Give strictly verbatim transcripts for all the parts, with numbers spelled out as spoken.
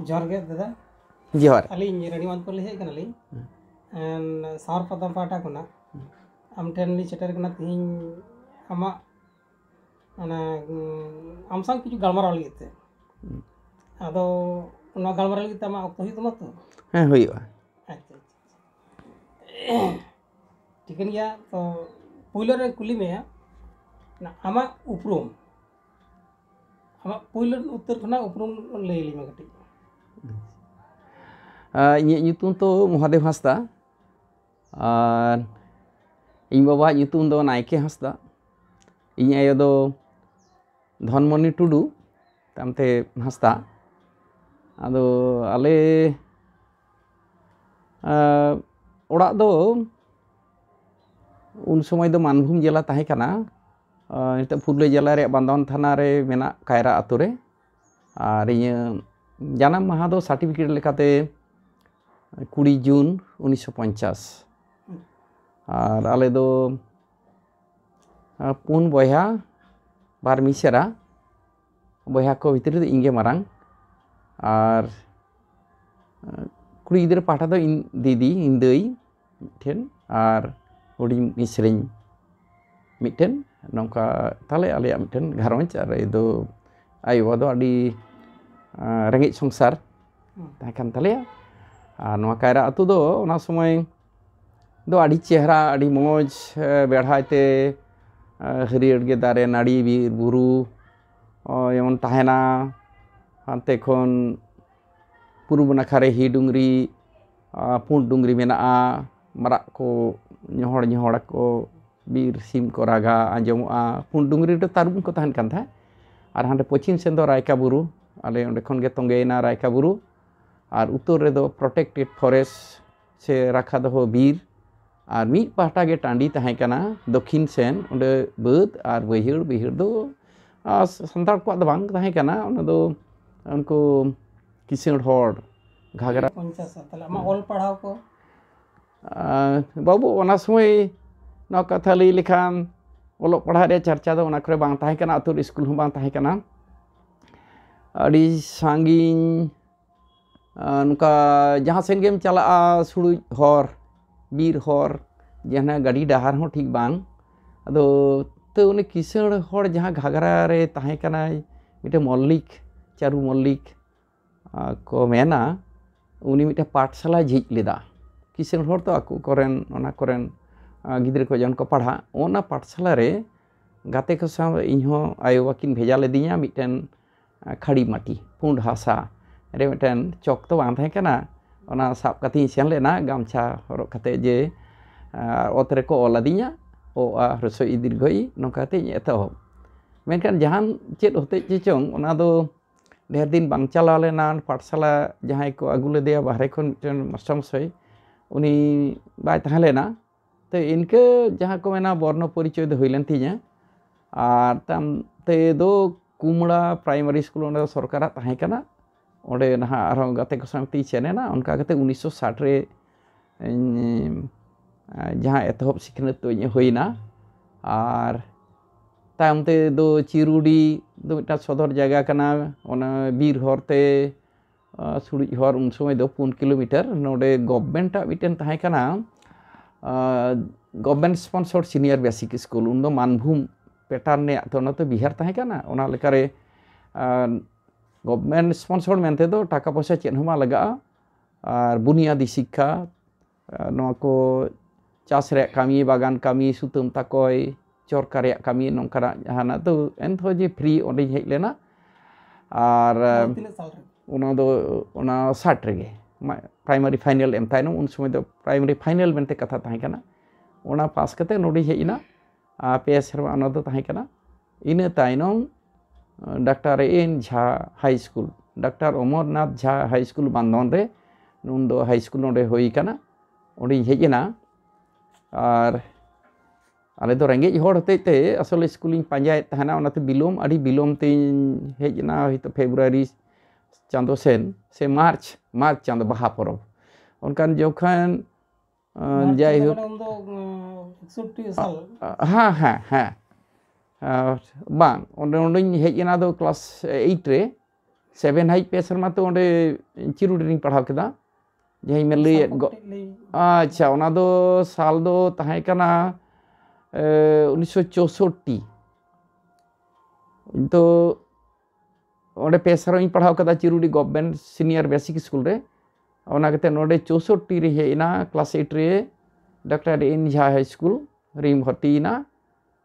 ᱡᱚᱦᱟᱨ ᱜᱮ ᱫᱟᱫᱟ᱾ ᱡᱚᱦᱟᱨ᱾ ᱟᱹᱞᱤᱧ ᱨᱟᱱᱤ ᱢᱟᱱᱠᱚᱨ ᱞᱤᱧ ᱦᱮᱡ ᱠᱟᱱᱟᱞᱤᱧ᱾ ᱮᱱ ᱥᱟᱶᱟᱨ ᱯᱟᱛᱷᱟᱢ ᱯᱟᱦᱴᱟ ᱠᱷᱚᱱᱟᱜ ᱟᱢ ᱴᱷᱮᱱ ᱞᱤᱧ ᱥᱮᱴᱮᱨ ᱠᱟᱱᱟ ᱛᱮᱦᱮᱧ᱾ ᱟᱢᱟᱜ ᱚᱱᱟ ᱩᱸ, ᱟᱢ ᱥᱟᱶ ᱠᱤᱪᱷᱩ ᱜᱟᱞᱢᱟᱨᱟᱣ ᱞᱟᱹᱜᱤᱫ ᱛᱮ᱾ ᱟᱫᱚ ᱚᱱᱟ ᱜᱟᱞᱢᱟᱨᱟᱣ ᱞᱟᱹᱜᱤᱫ ᱛᱮ ᱟᱢᱟᱜ ᱚᱠᱛᱚ ᱦᱩᱭᱩᱜ ᱛᱟᱢᱟ ᱛᱚ? ᱦᱮᱸ, ᱦᱩᱭᱩᱜᱼᱟ᱾ ᱟᱪᱪᱷᱟ, ᱟᱪᱪᱷᱟ, ᱟᱪᱪᱷᱟ᱾ ᱴᱷᱤᱠᱟᱹᱱ ᱜᱮᱭᱟ᱾ ᱛᱚ ᱯᱳᱭᱞᱳ ᱨᱮ ᱠᱩᱞᱤ ᱢᱮᱭᱟ, ᱚᱱᱟ ᱟᱢᱟᱜ ᱩᱯᱨᱩᱢ, ᱟᱢᱟᱜ ᱯᱳᱭᱞᱳ ᱩᱛᱟᱹᱨ ᱠᱷᱚᱱᱟᱜ ᱩᱯᱨᱩᱢ ᱞᱟᱹᱭ ᱟᱹᱞᱤᱧ ᱢᱮ ᱠᱟᱹᱴᱤᱡ᱾ ᱟᱨ ᱤᱧᱟᱹᱜ ᱧᱩᱛᱩᱢ ᱫᱚ ᱢᱚᱦᱟᱫᱮᱵ ᱦᱟᱸᱥᱫᱟ᱾ ᱟᱨ ᱤᱧ ᱵᱟᱵᱟᱣᱟᱜ ᱧᱩᱛᱩᱢ ᱫᱚ ᱱᱟᱭᱠᱮ ᱦᱟᱸᱥᱫᱟ᱾ ᱤᱧ ᱟᱭᱳ ᱫᱚ ᱫᱷᱚᱱᱢᱚᱱᱤ ᱴᱩᱰᱩ, ᱛᱟᱭᱚᱢᱛᱮ ᱦᱟᱸᱥᱫᱟ᱾ ᱟᱫᱚ ᱟᱞᱮ, ᱟᱸ, ᱚᱲᱟᱜ ᱫᱚ ᱩᱱ ᱥᱚᱢᱚᱭ ᱫᱚ ᱢᱟᱱᱵᱷᱩᱢ ᱡᱮᱞᱟ ᱛᱟᱦᱮᱸ ᱠᱟᱱᱟ᱾ ᱟᱸ, ᱱᱤᱛᱚᱜ ᱯᱩᱨᱩᱞᱤᱭᱟᱹ ᱡᱮᱞᱟ ᱨᱮᱭᱟᱜ ᱵᱟᱱᱫᱣᱟᱱ ᱛᱷᱟᱱᱟ ᱨᱮ ᱢᱮᱱᱟᱜ ᱠᱟᱭᱨᱟ ᱟᱛᱳ ᱨᱮ᱾ ᱟᱨ ᱤᱧᱟᱹᱜ ᱡᱟᱱᱟᱢ ᱢᱟᱦᱟ ᱫᱚ ᱥᱟᱨᱴᱤᱯᱷᱤᱠᱮᱴ ᱞᱮᱠᱟᱛᱮ ᱠᱩᱲᱤ ᱡᱩᱱ ᱩᱱᱤᱥᱥᱚ ᱯᱚᱧᱪᱟᱥ᱾ ᱟᱨ ᱟᱞᱮ ᱫᱚ, ᱟᱸ, ᱯᱩᱱ ᱵᱚᱭᱦᱟ, ᱵᱟᱨ ᱢᱤᱥᱮᱨᱟ᱾ ᱵᱚᱭᱦᱟ ᱠᱚ ᱵᱷᱤᱛᱨᱤ ᱨᱮᱫᱚ ᱤᱧ ᱜᱮ ᱢᱟᱨᱟᱝ᱾ ᱟᱨ, ᱟᱸ, ᱠᱩᱲᱤ ᱜᱤᱫᱽᱨᱟᱹ ᱯᱟᱦᱴᱟ ᱫᱚ ᱤᱧ ᱫᱤᱫᱤ, ᱤᱧ ᱫᱟᱹᱭ ᱢᱤᱫᱴᱷᱮᱱ, ᱟᱨ ᱦᱩᱰᱤᱧ ᱢᱤᱥᱨᱟᱧ ᱢᱤᱫᱴᱷᱮᱱ᱾ ᱱᱚᱝᱠᱟ ᱛᱟᱞᱮ ᱟᱞᱮᱭᱟᱜ ᱢᱤᱫᱴᱷᱮᱱ ᱜᱷᱟᱨᱚᱸᱡᱽ᱾ ᱟᱨ ᱤᱧ ᱫᱚ ᱟᱭᱳ ᱵᱟᱵᱟ ᱫᱚ ᱟᱹᱰᱤ, ᱟᱸ, ᱨᱮᱸᱜᱮᱡ ᱥᱚᱝᱥᱟᱨ ᱛᱟᱦᱮᱸ ᱠᱟᱱ ᱛᱟᱞᱮᱭᱟ᱾ ᱟᱨ ᱱᱚᱣᱟ ᱠᱟᱭᱨᱟ ᱟᱹᱛᱩ ᱫᱚ ᱚᱱᱟ ᱥᱚᱢᱚᱭ ᱫᱚ ᱟᱹᱰᱤ ᱪᱮᱦᱨᱟ, ᱟᱹᱰᱤ ᱢᱚᱡᱽ, ᱮ, ᱵᱮᱲᱦᱟᱭ ᱛᱮ, ᱮ, ᱦᱟᱹᱨᱭᱟᱹᱲ ᱜᱮ ᱫᱟᱨᱮ ᱱᱟᱹᱲᱤ, ᱵᱤᱨ ᱵᱩᱨᱩ, ᱚ, ᱡᱮᱢᱚᱱ ᱛᱟᱦᱮᱱᱟ᱾ ᱦᱟᱱᱛᱮ ᱠᱷᱚᱱ ᱯᱩᱨᱩᱵ ᱱᱟᱠᱷᱟ ᱨᱮ ᱦᱤ ᱰᱩᱝᱨᱤ, ᱟ, ᱯᱩᱸᱰ ᱰᱩᱝᱨᱤ ᱢᱮᱱᱟᱜᱼᱟ᱾ ᱢᱟᱨᱟᱜ ᱠᱚ ᱧᱚᱦᱚᱲ ᱧᱚᱦᱚᱲ ᱟᱠᱚ, ᱵᱤᱨ ᱥᱤᱢ ᱠᱚ ᱨᱟᱜᱟ, ᱟᱸᱡᱚᱢᱚᱜᱼᱟ᱾ ᱯᱩᱸᱰ ᱰᱩᱝᱨᱤ ᱨᱮ ᱛᱟᱹᱨᱩᱵ ᱠᱚ ᱛᱟᱦᱮᱱ ᱠᱟᱱ ᱛᱟᱦᱮᱸᱫ᱾ ᱟᱨ ᱦᱟᱸᱰᱮ ᱯᱚᱪᱷᱤᱢ ᱥᱮᱱ ᱫᱚ ᱨᱟᱭᱠᱟ ᱵᱩᱨᱩ, ᱟᱞᱮ ᱚᱸᱰᱮ ᱠᱷᱚᱱ ᱜᱮ ᱛᱚᱸᱜᱮᱭᱮᱱᱟ ᱨᱟᱭᱠᱟ ᱵᱩᱨᱩ᱾ ᱟᱨ ᱩᱛᱛᱚᱨ ᱨᱮᱫᱚ protected forest ᱥᱮ ᱨᱟᱠᱷᱟ ᱫᱚᱦᱚ ᱵᱤᱨ, ᱟᱨ ᱢᱤᱫ ᱯᱟᱦᱴᱟ ᱜᱮ ᱴᱟᱺᱰᱤ ᱛᱟᱦᱮᱸ ᱠᱟᱱᱟ ᱫᱚᱠᱷᱤᱱ ᱥᱮᱱ, ᱚᱸᱰᱮ ᱵᱟᱹᱫᱽ ᱟᱨ ᱵᱟᱹᱭᱦᱟᱹᱲ᱾ ᱵᱟᱹᱭᱦᱟᱹᱲ ᱫᱚ, ᱟᱨ, ᱥᱟᱱᱛᱟᱲ ᱠᱚᱣᱟᱜ ᱫᱚ ᱵᱟᱝ ᱛᱟᱦᱮᱸ ᱠᱟᱱᱟ, ᱚᱱᱟ ᱫᱚ ᱩᱱᱠᱩ ᱠᱤᱥᱟᱹᱬ ᱦᱚᱲ ᱜᱷᱟᱜᱽᱨᱟ᱾ ᱯᱚᱧᱪᱟᱥ ᱥᱟᱞ᱾ ᱛᱟᱦᱞᱮ ᱟᱢᱟᱜ ᱚᱞ ᱯᱟᱲᱦᱟᱣ ᱠᱚ? ᱟᱨ ᱵᱟᱹᱵᱩ, ᱚᱱᱟ ᱥᱚᱢᱚᱭ ᱱᱚᱣᱟ ᱠᱟᱛᱷᱟ ᱞᱟᱹᱭ ᱞᱮᱠᱷᱟᱱ, ᱚᱞᱚᱜ ᱯᱟᱲᱦᱟᱜ ᱨᱮᱭᱟᱜ ᱪᱟᱨᱪᱟ ᱫᱚ ᱚᱱᱟ ᱠᱚᱨᱮ ᱵᱟᱝ ᱛᱟᱦᱮᱸ ᱠᱟᱱᱟ, ᱟᱹᱛᱩ ᱨᱮ ᱥᱠᱩᱞ ᱦᱚᱸ ᱵᱟᱝ ᱛᱟᱦᱮᱸ ᱠᱟᱱᱟ᱾ ᱟᱹᱰᱤ ᱥᱟᱺᱜᱤᱧ ᱟᱨ ᱱᱚᱝᱠᱟ ᱡᱟᱦᱟᱸ ᱥᱮᱱ ᱜᱮᱢ ᱪᱟᱞᱟᱜᱼᱟ, ᱥᱩᱲᱩᱡ ᱦᱚᱨ, ᱵᱤᱨ ᱦᱚᱨ, ᱡᱟᱦᱟᱸ ᱜᱟᱹᱰᱤ ᱰᱟᱦᱟᱨ ᱦᱚᱸ ᱴᱷᱤᱠ ᱵᱟᱝ᱾ ᱟᱫᱚ ᱛᱟᱹᱣ ᱩᱱᱤ ᱠᱤᱥᱟᱹᱬ ᱦᱚᱲ ᱡᱟᱦᱟᱸ ᱜᱷᱟᱜᱽᱨᱟ ᱨᱮ ᱛᱟᱦᱮᱸ ᱠᱟᱱᱟᱭ, ᱢᱤᱫᱴᱮᱱ ᱢᱚᱞᱞᱤᱠ, ᱪᱟᱨᱩ ᱢᱚᱞᱞᱤᱠ, ᱟᱨ ᱠᱚ ᱢᱮᱱᱟ, ᱩᱱᱤ ᱢᱤᱫᱴᱮᱱ ᱯᱟᱴᱥᱟᱞᱟᱭ ᱡᱷᱤᱡ ᱞᱮᱫᱟ᱾ ᱠᱤᱥᱟᱹᱬ ᱦᱚᱲ ᱛᱚ ᱟᱠᱚ ᱠᱚᱨᱮᱱ, ᱚᱱᱟ ᱠᱚᱨᱮᱱ, ᱟᱨ ᱜᱤᱫᱽᱨᱟᱹ ᱠᱚ ᱡᱚᱠᱷᱚᱱ ᱠᱚ ᱯᱟᱲᱦᱟᱜ, ᱚᱱᱟ ᱯᱟᱴᱥᱟᱞᱟ ᱨᱮ ᱜᱟᱛᱮ ᱠᱚ ᱥᱟᱶ ᱤᱧᱦᱚᱸ ᱟᱭᱳ ᱵᱟᱵᱟ ᱠᱤᱱ ᱵᱷᱮᱡᱟ ᱞᱤᱫᱤᱧᱟ᱾ ᱢᱤᱫᱴᱮᱱ ᱠᱷᱟᱹᱲᱤ ᱢᱟᱹᱴᱤ, ᱯᱩᱸᱰ ᱦᱟᱥᱟ ᱨᱮ ᱢᱤᱫᱴᱮᱱ ᱪᱚᱠ ᱛᱚ ᱵᱟᱝ ᱛᱟᱦᱮᱸ ᱠᱟᱱᱟ, ᱚᱱᱟ ᱥᱟᱵ ᱠᱟᱛᱮᱧ ᱥᱮᱱ ᱞᱮᱱᱟ, ᱜᱟᱢᱪᱷᱟ ᱦᱚᱨᱚᱜ ᱠᱟᱛᱮ ᱡᱮ, ᱟᱨ ᱚᱛ ᱨᱮᱠᱚ ᱚᱞ ᱟᱹᱫᱤᱧᱟ, ᱚ, ᱟ, ᱦᱨᱚᱥᱚ, ᱤ, ᱫᱤᱨᱜᱷᱚ, ᱤ, ᱱᱚᱝᱠᱟ ᱠᱟᱛᱮᱧ ᱮᱛᱚᱦᱚᱵ᱾ ᱢᱮᱱᱠᱷᱟᱱ ᱡᱟᱦᱟᱱ ᱪᱮᱫ ᱦᱚᱛᱮᱡ ᱪᱮ ᱪᱚᱝ, ᱚᱱᱟ ᱫᱚ ᱰᱷᱮᱨ ᱫᱤᱱ ᱵᱟᱝ ᱪᱟᱞᱟᱣ ᱞᱮᱱᱟ᱾ ᱯᱟᱴᱥᱟᱞᱟ ᱡᱟᱦᱟᱸᱭ ᱠᱚ ᱟᱹᱜᱩ ᱞᱮᱫᱮᱭᱟ ᱵᱟᱦᱨᱮ ᱠᱷᱚᱱ, ᱢᱤᱫᱴᱮᱱ ᱢᱟᱥᱴᱟᱨ ᱢᱚᱥᱟᱭ, ᱩᱱᱤ ᱵᱟᱭ ᱛᱟᱦᱮᱸ ᱞᱮᱱᱟ᱾ ᱛᱚ, ᱤᱱᱠᱟᱹ ᱡᱟᱦᱟᱸ ᱠᱚ ᱢᱮᱱᱟ, ᱵᱚᱨᱱᱚ ᱯᱚᱨᱤᱪᱚᱭ ᱫᱚ ᱦᱩᱭ ᱞᱮᱱ ᱛᱤᱧᱟᱹ᱾ ᱟᱨ ᱛᱟᱭᱚᱢ ᱛᱮᱫᱚ ᱠᱩᱢᱲᱟ ᱯᱨᱟᱭᱢᱟᱨᱤ ᱥᱠᱩᱞ, ᱚᱸᱰᱮ ᱫᱚ ᱥᱚᱨᱠᱟᱨᱟᱜ ᱛᱟᱦᱮᱸ ᱠᱟᱱᱟ, ᱚᱸᱰᱮ ᱱᱟᱦᱟᱜ ᱟᱨᱦᱚᱸ ᱜᱟᱛᱮ ᱠᱚ ᱥᱟᱶᱛᱮᱧ ᱥᱮᱱ ᱮᱱᱟ᱾ ᱚᱱᱠᱟ ᱠᱟᱛᱮ ᱩᱱᱤᱥᱥᱚ ᱥᱟᱴ ᱨᱮ ᱤᱧ, ᱡᱟᱦᱟᱸ ᱮᱛᱚᱦᱚᱵ ᱥᱤᱠᱷᱱᱟᱹᱛ ᱫᱚ ᱤᱧᱟᱹᱜ ᱦᱩᱭᱱᱟ᱾ ᱟᱨ ᱛᱟᱭᱚᱢ ᱛᱮᱫᱚ ᱪᱤᱨᱩᱰᱤ ᱫᱚ ᱢᱤᱫᱴᱟᱝ ᱥᱚᱫᱚᱨ ᱡᱟᱭᱜᱟ ᱠᱟᱱᱟ, ᱚᱱᱟ ᱵᱤᱨ ᱦᱚᱨᱛᱮ, ᱟᱨ ᱥᱩᱲᱩᱡ ᱦᱚᱨ, ᱩᱱ ᱥᱚᱢᱚᱭ ᱫᱚ ᱯᱩᱱ ᱠᱤᱞᱳᱢᱤᱴᱟᱨ᱾ ᱱᱚᱰᱮ ᱜᱚᱵᱷᱢᱮᱱᱴᱟᱜ ᱢᱤᱫᱴᱮᱱ ᱛᱟᱦᱮᱸ ᱠᱟᱱᱟ, ᱟᱨ government sponsor senior basic school, ᱩᱱᱫᱚ ᱢᱟᱱᱵᱷᱩᱢ ᱯᱮᱴᱟᱨᱱ ᱨᱮᱭᱟᱜ ᱛᱚ, ᱚᱱᱟ ᱛᱚ ᱵᱤᱦᱟᱨ ᱛᱟᱦᱮᱸ ᱠᱟᱱᱟ᱾ ᱚᱱᱟ ᱞᱮᱠᱟᱨᱮ, ᱟᱨ ᱜᱚᱵᱷᱢᱮᱱᱴ ᱥᱯᱚᱱᱥᱚᱨ ᱢᱮᱱᱛᱮ ᱫᱚ ᱴᱟᱠᱟ ᱯᱚᱭᱥᱟ ᱪᱮᱫ ᱦᱚᱸ ᱵᱟᱝ ᱞᱟᱜᱟᱜᱼᱟ᱾ ᱟᱨ ᱵᱩᱱᱤᱭᱟᱫᱤ ᱥᱤᱠᱠᱷᱟ, ᱟᱨ ᱱᱚᱣᱟ ᱠᱚ ᱪᱟᱥ ᱨᱮᱭᱟᱜ ᱠᱟᱹᱢᱤ, ᱵᱟᱜᱟᱱ ᱠᱟᱹᱢᱤ, ᱥᱩᱛᱟᱹᱢ ᱛᱟᱠᱚᱭ, ᱪᱚᱨᱠᱟ ᱨᱮᱭᱟᱜ ᱠᱟᱹᱢᱤ, ᱱᱚᱝᱠᱟᱱᱟᱜ ᱡᱟᱦᱟᱱᱟᱜ ᱫᱚ ᱮᱱᱦᱚᱸ ᱡᱮ ᱯᱷᱨᱤ, ᱚᱸᱰᱮᱧ ᱦᱮᱡ ᱞᱮᱱᱟ᱾ ᱟᱨ ᱚᱱᱟ ᱫᱚ ᱛᱤᱱᱟᱹᱜ ᱥᱟᱞ ᱨᱮ? ᱚᱱᱟ ᱫᱚ ᱚᱱᱟ ᱥᱟᱴ ᱨᱮᱜᱮ, ᱢᱟ-, ᱯᱨᱟᱭᱢᱟᱨᱤ ᱯᱷᱟᱭᱱᱮᱞ ᱮᱢ ᱛᱟᱭᱱᱚᱢ, ᱩᱱ ᱥᱚᱢᱚᱭ ᱫᱚ ᱯᱨᱟᱭᱢᱟᱨᱤ ᱯᱷᱟᱭᱱᱮᱞ ᱢᱮᱱᱛᱮ ᱠᱟᱛᱷᱟ ᱛᱟᱦᱮᱸ ᱠᱟᱱᱟ᱾ ᱚᱱᱟ ᱯᱟᱥ ᱠᱟᱛᱮ ᱱᱚᱰᱮᱧ ᱦᱮᱡ ᱮᱱᱟ᱾ ᱟᱨ ᱯᱮ ᱥᱮᱨᱢᱟ ᱚᱱᱟ ᱫᱚ ᱛᱟᱦᱮᱸ ᱠᱟᱱᱟ᱾ ᱤᱱᱟᱹ ᱛᱟᱭᱱᱚᱢ, ᱰᱟᱠᱛᱟᱨ ᱮ ᱮᱱ ᱡᱷᱟ ᱦᱟᱭ ᱥᱠᱩᱞ, ᱰᱟᱠᱛᱟᱨ ᱚᱢᱚᱨᱱᱟᱛᱷ ᱡᱷᱟ ᱦᱟᱭ ᱥᱠᱩᱞ ᱵᱟᱱᱫᱷᱚᱱ ᱨᱮ, ᱩᱱ ᱫᱚ ᱦᱟᱭ ᱥᱠᱩᱞ ᱱᱚᱰᱮ ᱦᱩᱭ ᱠᱟᱱᱟ, ᱚᱸᱰᱮᱧ ᱦᱮᱡ ᱮᱱᱟ᱾ ᱟᱨ ᱟᱞᱮ ᱫᱚ ᱨᱮᱸᱜᱮᱡ ᱦᱚᱲ ᱦᱚᱛᱮᱡ ᱛᱮ ᱟᱥᱚᱞ ᱥᱠᱩᱞᱤᱧ ᱯᱟᱸᱡᱟᱭᱮᱫ ᱛᱟᱦᱮᱱᱟ, ᱚᱱᱟᱛᱮ ᱵᱤᱞᱚᱢ, ᱟᱹᱰᱤ ᱵᱤᱞᱚᱢ ᱛᱤᱧ ᱦᱮᱡ ᱮᱱᱟ, ᱦᱚᱭᱛᱳ ᱯᱷᱮᱵᱽᱨᱩᱣᱟᱨᱤ ᱪᱟᱸᱫᱳ ᱥᱮᱱ, ᱥᱮ ᱢᱟᱨᱪ, ᱢᱟᱨᱪ ᱪᱟᱸᱫᱳ, ᱵᱟᱦᱟ ᱯᱚᱨᱚᱵᱽ᱾ ᱚᱱᱠᱟᱱ ᱡᱚᱠᱷᱚᱱ, ᱟᱸ, ᱢᱟᱨᱪ ᱪᱟᱸᱫᱳ ᱡᱟᱭᱦᱳᱠ, ᱢᱟᱱᱮ ᱩᱱᱫᱚ, ᱟᱸ, ᱮᱠᱥᱚᱴᱴᱤ ᱥᱟᱞ? ᱟ-, ᱦᱮᱸ, ᱦᱮᱸ, ᱦᱮᱸ᱾ ᱟᱨ ᱵᱟᱝ, ᱚᱸᱰᱮ, ᱚᱸᱰᱮᱧ ᱦᱮᱡ ᱮᱱᱟ ᱫᱚ ᱠᱞᱟᱥ ᱮᱭᱤᱴ ᱨᱮ, ᱥᱮᱵᱷᱮᱱ ᱦᱟᱹᱵᱤᱡ ᱯᱮ ᱥᱮᱨᱢᱟ ᱛᱚ ᱚᱸᱰᱮ ᱪᱤᱨᱩᱰᱤ ᱨᱤᱧ ᱯᱟᱲᱦᱟᱣ ᱠᱮᱫᱟ, ᱡᱟᱦᱟᱸᱧ ᱢᱮᱱ ᱞᱟᱹᱭᱮᱫ ᱜᱚ- ᱟᱪᱪᱷᱟ, ᱚᱱᱟ ᱫᱚ ᱥᱟᱞ ᱫᱚ ᱛᱟᱦᱮᱸ ᱠᱟᱱᱟ ᱩᱱᱤᱥᱥᱚ ᱪᱳᱥᱳᱴᱴᱤ᱾ ᱤᱧ ᱛᱚ ᱚᱸᱰᱮ ᱯᱮ ᱥᱮᱨᱢᱟᱧ ᱯᱟᱲᱦᱟᱣ ᱠᱟᱫᱟ ᱪᱤᱨᱩᱰᱤ ᱜᱚᱵᱷᱢᱮᱱᱴ ᱥᱤᱱᱤᱭᱟᱨ ᱵᱮᱥᱤᱠ ᱥᱠᱩᱞ ᱨᱮ᱾ ᱚᱱᱟ ᱠᱟᱛᱮ ᱱᱚᱰᱮ ᱪᱳᱥᱳᱴᱴᱤ ᱨᱮ ᱦᱮᱡ ᱮᱱᱟ, ᱠᱞᱟᱥ ᱮᱭᱤᱴ ᱨᱮ ᱰᱟᱠᱛᱟᱨ ᱮᱱ ᱡᱷᱟ ᱦᱟᱭ ᱥᱠᱩᱞ ᱨᱤᱧ ᱵᱷᱚᱨᱛᱤᱭᱮᱱᱟ᱾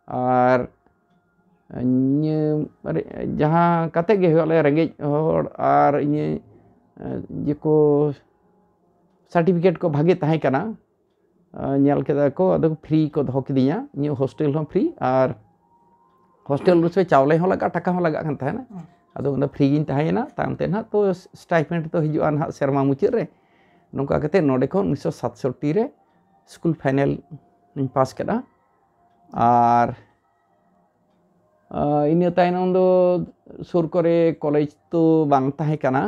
ᱟᱨ ᱤᱧ ᱡᱟᱦᱟᱸ ᱠᱟᱛᱮ ᱜᱮ ᱦᱩᱭᱩᱜ, ᱟᱞᱮ ᱨᱮᱸᱜᱮᱡ ᱦᱚᱲ ᱟᱨ ᱤᱧ ᱡᱮ ᱠᱚ ᱥᱟᱨᱴᱤᱯᱷᱤᱠᱮᱴ ᱠᱚ ᱵᱷᱟᱜᱮ ᱛᱟᱦᱮᱸ ᱠᱟᱱᱟ, ᱧᱮᱞ ᱠᱮᱫᱟ ᱠᱚ, ᱟᱫᱚ ᱯᱷᱨᱤ ᱠᱚ ᱫᱚᱦᱚ ᱠᱤᱫᱤᱧᱟ᱾ ᱤᱧᱟᱹᱜ ᱦᱳᱥᱴᱮᱞ ᱦᱚᱸ ᱯᱷᱨᱤ ᱟᱨ ᱦᱳᱥᱴᱮᱞ ᱨᱮ ᱪᱟᱣᱞᱮ ᱦᱚᱸ ᱞᱟᱜᱟᱜᱼᱟ, ᱴᱟᱠᱟ ᱦᱚᱸ ᱞᱟᱜᱟᱜ ᱠᱟᱱ ᱛᱟᱦᱮᱱᱟ᱾ ᱟᱫᱚ ᱚᱸᱰᱮ ᱯᱷᱨᱤ ᱜᱤᱧ ᱛᱟᱦᱮᱸᱭᱮᱱᱟ᱾ ᱛᱟᱭᱚᱢ ᱛᱮ ᱱᱟᱦᱟᱜ ᱛᱚ ᱥᱴᱟᱭᱯᱮᱱᱰ ᱫᱚ ᱦᱤᱡᱩᱜᱼᱟ ᱱᱟᱦᱟᱜ ᱥᱮᱨᱢᱟ ᱢᱩᱪᱟᱹᱫ ᱨᱮ᱾ ᱱᱚᱝᱠᱟ ᱠᱟᱛᱮ ᱱᱚᱰᱮ ᱠᱷᱚᱱ ᱩᱱᱤᱥᱥᱚ ᱥᱟᱛᱥᱚᱴᱴᱤ ᱨᱮ ᱥᱠᱩᱞ ᱯᱷᱟᱭᱱᱮᱞ ᱤᱧ ᱯᱟᱥ ᱠᱮᱫᱟ᱾ ᱟᱨ ᱤᱱᱟᱹ ᱛᱟᱭᱱᱚᱢ ᱫᱚ ᱥᱩᱨ ᱠᱚᱨᱮ ᱠᱚᱞᱮᱡᱽ ᱫᱚ ᱵᱟᱝ ᱛᱟᱦᱮᱸ ᱠᱟᱱᱟ᱾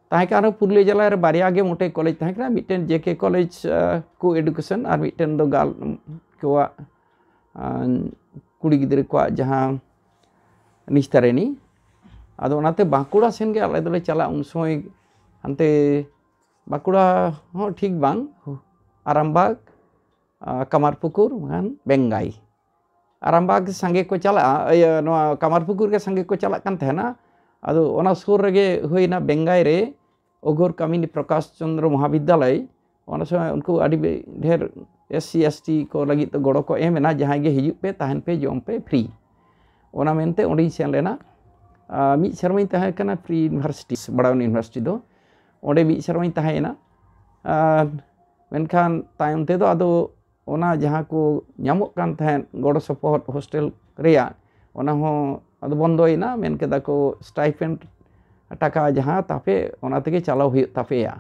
ᱛᱟᱦᱮᱸ ᱠᱟᱱ ᱨᱮᱦᱚᱸ ᱯᱩᱨᱩᱞᱤᱭᱟᱹ ᱡᱮᱞᱟ ᱨᱮ ᱵᱟᱨᱭᱟ ᱜᱮ ᱢᱚᱴᱮ ᱠᱚᱞᱮᱡᱽ ᱛᱟᱦᱮᱸ ᱠᱟᱱᱟ, ᱢᱤᱫᱴᱮᱱ ᱡᱮ ᱠᱮ ᱠᱚᱞᱮᱡᱽ ᱠᱳ ᱮᱰᱩᱠᱮᱥᱚᱱ ᱟᱨ ᱢᱤᱫᱴᱮᱱ ᱫᱚ ᱜᱟᱨᱞ ᱠᱚᱣᱟᱜ ᱠᱩᱲᱤ ᱜᱤᱫᱽᱨᱟᱹ ᱠᱚᱣᱟᱜ ᱡᱟᱦᱟᱸ ᱱᱤᱥᱛᱟᱨᱤᱱᱤ᱾ ᱟᱫᱚ ᱚᱱᱟᱛᱮ ᱵᱟᱸᱠᱩᱲᱟ ᱥᱮᱱ ᱜᱮ ᱟᱞᱮ ᱫᱚᱞᱮ ᱪᱟᱞᱟᱜ᱾ ᱩᱱ ᱥᱚᱢᱚᱭ ᱦᱟᱱᱛᱮ ᱵᱟᱸᱠᱩᱲᱟ ᱦᱚᱸ ᱴᱷᱤᱠ ᱵᱟᱝ, ᱟᱨᱟᱢᱵᱟᱜᱽ, ᱠᱟᱢᱟᱨᱯᱩᱠᱩᱨ, ᱵᱟᱝᱠᱷᱟᱱ ᱵᱮᱝᱜᱟᱭ᱾ ᱟᱨᱟᱢᱵᱟᱜᱽ ᱥᱟᱸᱜᱮ ᱠᱚ ᱪᱟᱞᱟᱜᱼᱟ, ᱤᱭᱟᱹ, ᱱᱚᱣᱟ ᱠᱟᱢᱟᱨᱯᱩᱠᱩᱨ ᱜᱮ ᱥᱟᱸᱜᱮ ᱠᱚ ᱪᱟᱞᱟᱜ ᱠᱟᱱ ᱛᱟᱦᱮᱱᱟ᱾ ᱟᱫᱚ ᱚᱱᱟ ᱥᱩᱨ ᱨᱮᱜᱮ ᱦᱩᱭᱱᱟ ᱵᱮᱝᱜᱟᱭ ᱨᱮ ᱚᱜᱷᱳᱨ ᱠᱟᱢᱤᱱᱤ ᱯᱨᱚᱠᱟᱥ ᱪᱚᱱᱫᱨᱚ ᱢᱚᱦᱟᱵᱤᱫᱽᱫᱟᱞᱚᱭ᱾ ᱚᱱᱟ ᱥᱚᱢᱚᱭ ᱩᱱᱠᱩ ᱟᱹᱰᱤ ᱰᱷᱮᱨ ᱮᱥ ᱥᱤ ᱮᱥ ᱴᱤ ᱠᱚ ᱞᱟᱹᱜᱤᱫ ᱫᱚ ᱜᱚᱲᱚ ᱠᱚ ᱮᱢ ᱮᱱᱟ, ᱡᱟᱦᱟᱸᱭ ᱜᱮ ᱦᱤᱡᱩᱜ ᱯᱮ, ᱛᱟᱦᱮᱱ ᱯᱮ, ᱡᱚᱢ ᱯᱮ ᱯᱷᱨᱤ᱾ ᱚᱱᱟ ᱢᱮᱱᱛᱮ ᱚᱸᱰᱮᱧ ᱥᱮᱱ ᱞᱮᱱᱟ᱾ ᱢᱤᱫ ᱥᱮᱨᱢᱟᱧ ᱛᱟᱦᱮᱸ ᱠᱟᱱᱟ ᱯᱨᱤ ᱤᱭᱩᱱᱤᱵᱷᱟᱨᱥᱤᱴᱤ, ᱵᱨᱟᱣᱩᱱ ᱤᱭᱩᱱᱤᱵᱷᱟᱨᱥᱤᱴᱤ ᱫᱚ᱾ ᱚᱸᱰᱮ ᱢᱤᱫ ᱥᱮᱨᱢᱟᱧ ᱛᱟᱦᱮᱸᱭᱮᱱᱟ᱾ ᱟᱨ ᱢᱮᱱᱠᱷᱟᱱ ᱛᱟᱭᱚᱢ ᱛᱮᱫᱚ ᱟᱫᱚ ᱚᱱᱟ ᱡᱟᱦᱟᱸ ᱠᱚ ᱧᱟᱢᱚᱜ ᱠᱟᱱ ᱛᱟᱦᱮᱸᱫ ᱜᱚᱲᱚ ᱥᱚᱯᱚᱦᱚᱫ ᱦᱳᱥᱴᱮᱞ ᱨᱮᱭᱟᱜ, ᱚᱱᱟ ᱦᱚᱸ ᱟᱫᱚ ᱵᱚᱱᱫᱚᱭᱮᱱᱟ᱾ ᱢᱮᱱ ᱠᱮᱫᱟ ᱠᱚ, ᱥᱴᱟᱭᱯᱮᱱᱰ ᱴᱟᱠᱟ ᱡᱟᱦᱟᱸ ᱛᱟᱯᱮ, ᱚᱱᱟ ᱛᱮᱜᱮ ᱪᱟᱞᱟᱣ ᱦᱩᱭᱩᱜ ᱛᱟᱯᱮᱭᱟ᱾